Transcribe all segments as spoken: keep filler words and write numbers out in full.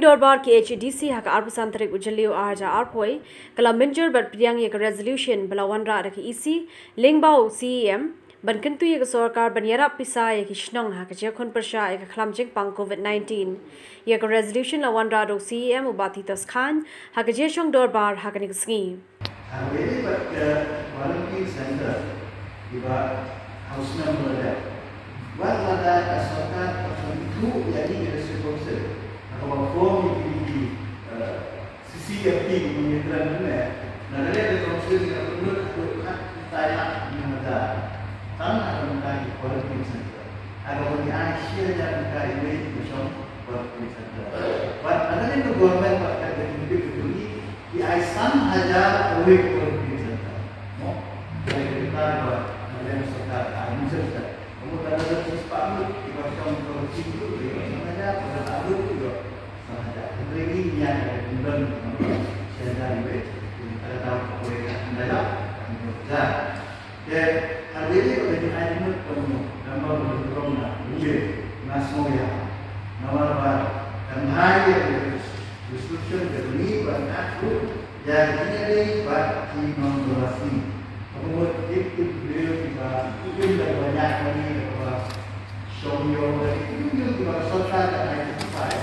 Dorbar KHADC ha ka arphew san tarik u Jylliew arhajar arphew wei ka la mynjur bad pdiang ïa ka resolution ba la wanrah da ka EC lyngba u CEM ban kyntu ïa ka sorkar ban ïarap pisa ïa ki shnong ha ka jingïakhun pyrshah ïa ka khlam jingpang COVID nineteen. Ïa ka resolution la wanrah da u CEM u Bah Titos Chyne ha ka jingïashong dorbar ha kane ka sngi. Ar bad ka quarantine center kiba ha u snem ba la dep. Wat lada ka sorkar ka pynduh ïa kine ki responsible ha kaba form ïa kine ki, eh, CCFT kumba ngi kren mynne, na ka liang ka council ngi la pynlut haduh khatphewtai lak ngi mada tang ha ka bynta ki quarantine center. Ha kaba ngi ai shi hajar tyngka iwei i ba shong quarantine center. Bad na ka liang ka government bad ka executive ka jong ngi ki ai san hajar kawei ka quarantine center. Mo, ka liang ka sorkar ka ai mynjur. Ka mut lada don shispah ngut kiba shong quarantine, ki ïoh san hajar, lada arngut ki ïoh san hajar. Hynrei ngi ïa ka pynbeit shi hajar iwei, kata ka daw ka poi ka khyndai lak, ka pynbeit hajar. Te hynrei ngi ba ngi ai mut kum gambar ba ngi rung na ngi nga sngew ïa. Namar ba kan hai ïa ka restriction ka ngi ba nga tu ïa ka ngi bad ki nong Dolasi. Ka mut ïa ki briew kiba kin da ba nyak ba ngi da ba shong ïoh da ki briew kiba sorkar da ai ki pai.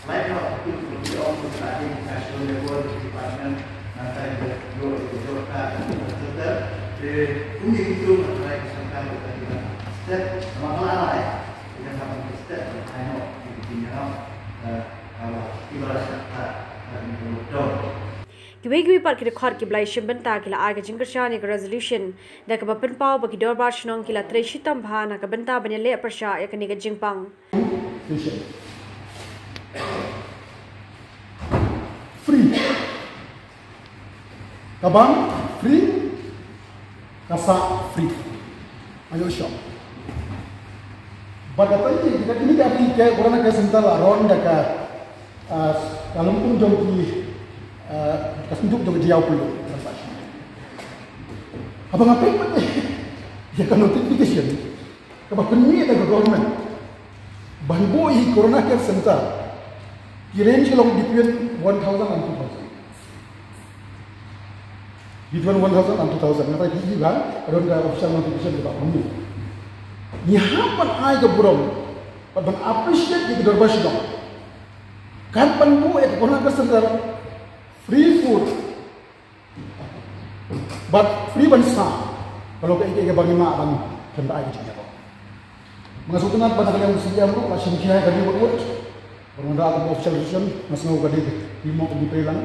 Lai no ki ki ong ki ka ai ka social labor department na ka ïoh ïoh ka ka ka te kum ïa ki tu na ka sorkar da ki step ma ka la ai. Ki da ka step ai no ki ki nya no. Kiwei kiwei pat ki dkhot kiba la ïashim bynta ki la ai ka jingkyrshan ïa ka resolution da kaba pynpaw ba ki dorbar shnong ki la trei shitom bha na ka bynta ban ïaleh pyrshah ïa kane ka jingpang. Station. Free. Ka bam free. Ka sah free. Ayo shop. Bad kata ïa kita kini ka application ka Corona Care Center la run da ka, ah, ka lympung jong ki, ah, ka senduk jong ki jingïaw pynlut. Haba nga peit ïa ka notification kaba pynmih da ka government ban buh ïa ki Corona Care Center, ki range ki long between one thousand and two thousand. Between one thousand and two thousand, nga trai phi ba ka don ka official notification kaba pynmih. Ngi hap ban ai ka burom bad ban appreciate ïa ki dorbar shnong. Kan ban buh ïa ka Corona Care Center, free food bad free ban sah. Ka long kaei kaei kaba ngi mah ban pynbeit ïa ka jingïaroh. Nga sngewtynnat ba na ka liang u CEM ruh la shim khia ïa kane wut wut. Bad nga da ka official decision, nga sngew ka dei ka pynmih ka dei pyrshang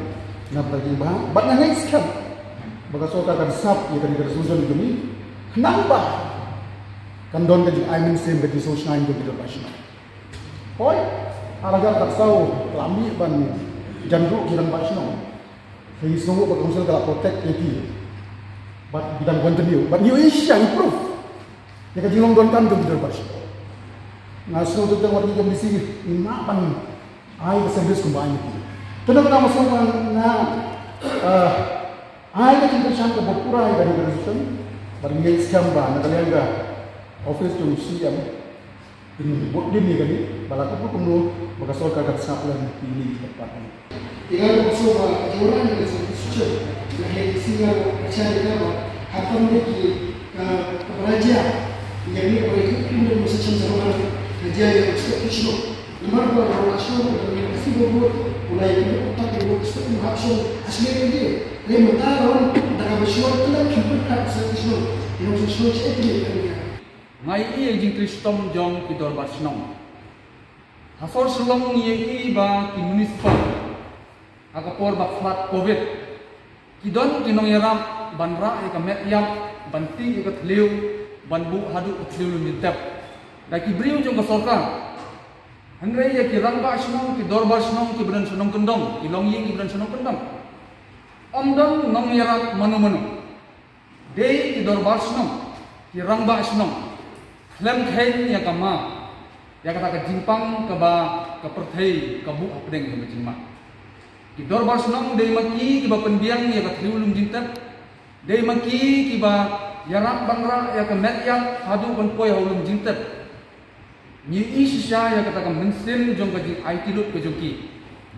na ka bynta ki ba. Bad nga ngeit skhem ba ka sorkar kan sngap ïa kane ka resolution jong ngi khnang ba kan don ka jingai mynsiem, ka jingsngewsynei jong ki dorbar shnong. Hooid, ar hajar khatsaw la mih ban jan ruh ki rangbah shnong. Ngi sngew ba ka council ka la protect ïa ki. Bad ngi dang continue. Bad ngi ïohi shisha, ngi proof ïa ka jinglong donkam jong ki dorbar shnong. Nga sngew tang wat ngi ka M D C ngi mah ban ai ka service kumba ai ngi. Te na kata nga sngew ba nga, eh, ai ka jingkyrshan kaba pura ïa ka resolution. Bad ngi ngeit skhem ba na ka liang ka office jong u CEM Kin bud dien ïa kane, ba la kumno kumno ba ka sorkar kan sngap lem ïa kine ki department. Te nga ruh nga sngew ba ka jingwanrah jong ka sorkar, ka heh shisha ruh ka shah ïa ka ba ha tam de ki ka, ka ba la jia ïa kane ka ba la ki kim don masa shisha ba la jia ïa ka step ki shnong. Namar ba la la shnong ba la ki ba bud, u la ïa ki ba tak ïa ka step ki ba hap shnong. Asli ïa ki, ïa mynta ruh da kaba shuwa ki la kim pynkat step ki shnong. Ïa ka shnong shnong shisha ki ïa ka. Nga ïohi ïa ka jingtrei shitom jong ki dorbar shnong. Ha sor Shillong ngi ïohi ba ki municipal ha ka por ba flood covid ki don ki nongïarap ban rah ïa ka met ïap, ban tih ïa ka thliew, ban buh haduh ka thliew lum jingtep da ki briew jong ka sorkar. Hynrei ïa ki rangbah shnong, ki dorbar shnong kiba don shnong kyndong, ki longïing kiba don shnong kyndong, ym don nongïarap mano mano. Dei ki dorbar shnong, ki rangbah shnong, khlem kheiñ ïa ka ma ïa kata ka jingpang kaba ka pyrthei ka buh hapdeng jong ka jingma. Ki dorbar shnong dei ma ki kiba pynbiang ïa ka thliew lum jingtep. Dei ma ki kiba ïarap ban rah ïa ka met ïap haduh ban poi ha u lum jingtep. Ngi ïohi shisha ïa kata ka mynsiem jong ka jingaiti lut ka jong ki.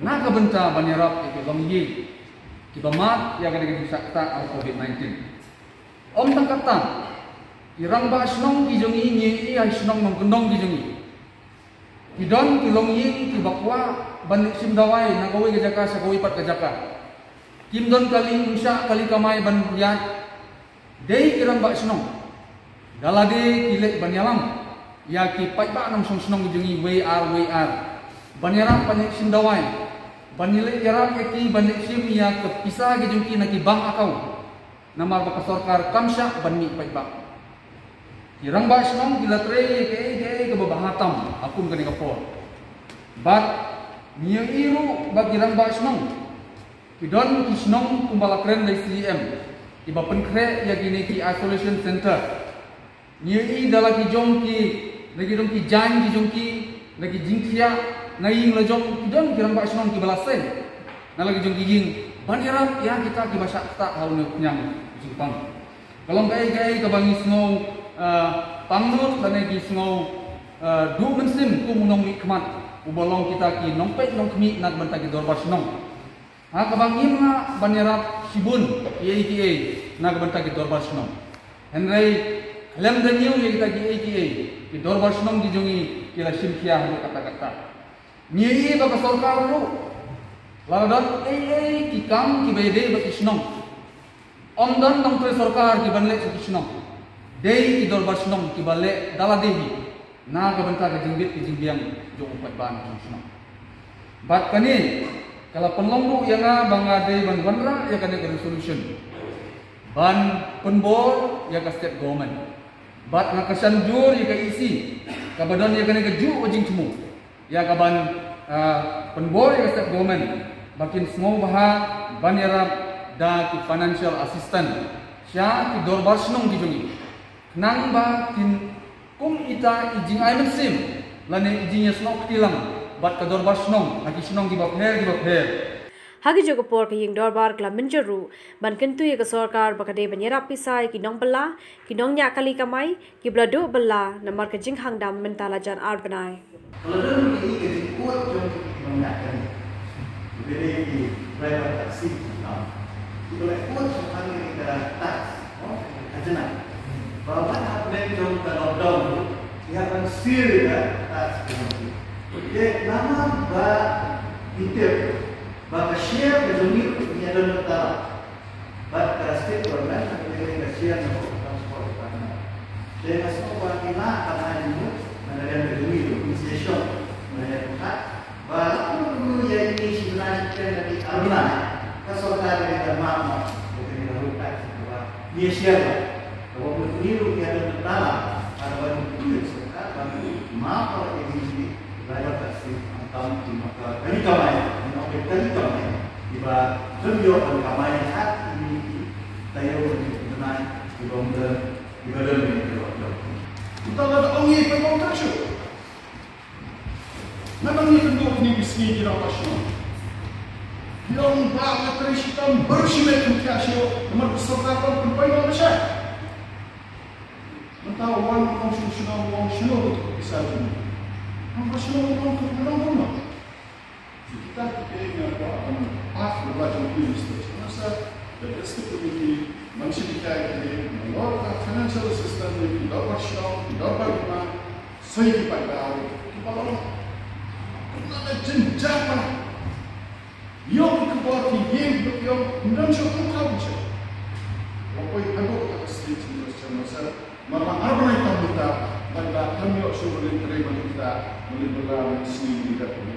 Na ka bynta ban ïarap ïa ki longïing kiba mad ïa ka dei ka jingshah ktah ha u Covid nineteen. Ym tang katta, ki rangbah shnong ki jong ngi, ngi ïohi ha ki shnong nongkyndong ki jong ngi, ki don ki longïing kiba kwah ban leit shim dawai na kawei ka jaka sha kawei pat ka jaka. Kim don kali, ym shah kali kamai ban ïaid. Dei ki rangbah shnong, da lade ki leit ban ïalam ïa ki paidbah nongshong shnong ki jong ngi wei ar wei ar, ban ïarap ban leit shim dawai, ban leit ïarap ïa ki ban leit shim ïa ka pisa ki jong ki na ki bank account. Namar ba ka sorkar kam shah ban mih paidbah. Ki rangbah shnong ki la trei ïa kaei kaei kaba bha tam ha kum kane ka por. Bad ngi ïohi ruh ba ki rangbah shnong, ki don ki shnong kumba la kren da i C E M, kiba pynkhreh ïa kine ki isolation center. Ngi ïohi da la ki jong ki, da ki jong ki jaiñ ki jong ki, da ki jingkhiah na ïing la jong, ki don ki rangbah shnong kiba la seng na la ki jong ki ïing ban ïarap ïa kita kiba shah ktah ha une u khñiang jingpang. Ka long kaei kaei kaba ngi sngew, ah, pangnud lane ngi sngew, ah, duh mynsiem kum u nongmihkhmat uba long kita ki nongpeit nongkhmih na ka bynta ki dorbar shnong. Ha kaba ngim lah ban ïarap shibun kiei kiei na ka bynta ki dorbar shnong. Hynrei khlem da ñiew ïa kita kiei kiei, ki dorbar shnong ki jong ngi ki la shim khia haduh katta katta. Ngi ïohi ba ka sorkar ruh lada don ei ei ki kam kiba ïadei bad ki shnong, ym don nongtrei sorkar kiban leh sha ki shnong. Dei ki dorbar shnong kiba leh da lade hi na ka bynta ka jingbit ka jingbiang jong u paidbah nongshong shnong. Bad kane ka la pynlong ruh ïa nga ba nga dei ban wanrah ïa kane ka resolution ban pynbor ïa ka state government. Bad nga kyrshan jur ïa ka E C kaba don ïa kane kajuh ka jingthmu, ïa kaban, ah, pynbor ïa ka state government ba kin sngewbha ban ïarap da ki financial assistance sha ki dorbar shnong ki jong ngi, khnang ba kin kum ita i jingai mynsiem lane i jingïasnoh kti lang bad ka dorbar shnong ha ki shnong kiba pher kiba pher. Ha kajuh ka por ka ïing dorbar ka la mynjur ruh ban kyntu ïa ka sorkar ba ka dei ban ïarap pisa ïa ki nongbylla, ki nongñiah kali kamai kiba la duh bylla namar ka jinghang dam mynta la jan ar bnai. Ka la don ruh ïa ka jingkut jong ki nongñiah kali, kiba dei ki driver taxi, kiba la kut shaphang ïa ka tax, khajna. Ba wat hapdeng jong ka lockdown ruh ki hap ban siew ïa ka tax ka jong ki. Te namar ba ngi tip ba ka share ka jong ngi ruh ngi ïadon bynta bad ka state government, ka dei ka share na ka transport department. Te nga sngew ba ngi lah ban ai jingmut na ka liang ka jong ngi ruh, ngi sngewsih na ka liang ka jong ngi. Ba la pynlong ïa ine shi bnai shi bnai, ka sorkar ka dei ban map noh ïa kane ka ruh, ka ba ngi share ba, ka ba ngi ruh ngi ïadon bynta bad ka ba ngi pynlong sorkar ban map noh ïa ine shi driver taxi, khamtam ki nongkali kamai, ki nongkali kamai kiba don ïoh ban kamai ha ine ki taïew ne ki bnai kiba ym don, kiba don ne kiba ym don. Uta la ong ïa ka contraction. Nga nang ïa kynduh kine ki sngi ki rangbah shnong. Ki ong ba nga trei shitom bad shimet, ym thiah shuh namar ka sorkar kam pynpoi noh lashai. Mynta u wan u nongshong shnong u ong shano ka pisa jong ngi. Rangbah shnong u ong kumno, u ong kumno. Kita kiei nga kwah ban ap ïa la jong ki, Mister Chief Minister, the district committee, ban shim khia ïa kine, nalor ka financial assistance ïa ki dorbar shnong, ki dorbar hima, soi ki paidbah kiba long. Kumno ka jynjar ba ïoh ki khubor ki ïeng, ki ïoh, ym don shuh, ym don shuh. Wa poi haduh ka state, Mister Chief Minister, namar ar bnai tam mynta, bad ba tam ïoh shuh ban trei ban kita, ban bylla mynsngi ban